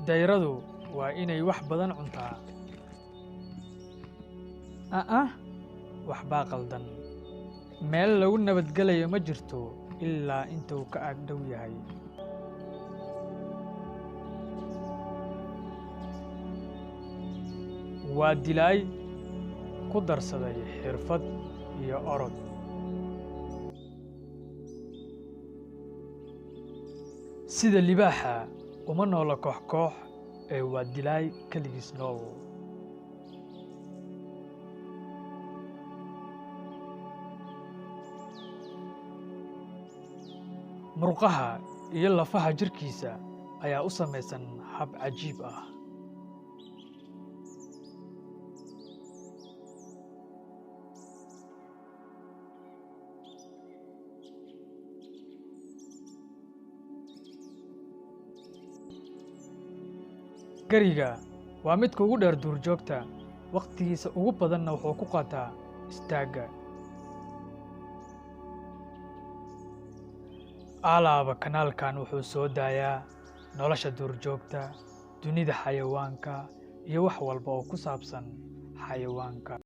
Dayradu waa inay wax badan cuntaa. Aa, waxbaa qaldan. Meel lagu nabadgelayo ma jirto ilaa inta uu ka ag dhow yahay. Waa dilaay ku darsaday xirfad iyo orod. Sida libaaxa, uma noola koox koox ee waa dilaay kaligiis nool. Murqaha iyo lafaha jirkiisa ayaa u samaysan hab cajiib ah. Gariga waa midka ugu dheer duurjoogta, waqtigiisa ugu badanna wuxuu ku qaataa istaagga. Alaaba kanaalkan wuxuu soo daayaa nolosha duurjoogta, dunida xayawaanka, iyo wax walba oo ku saabsan xayawaanka.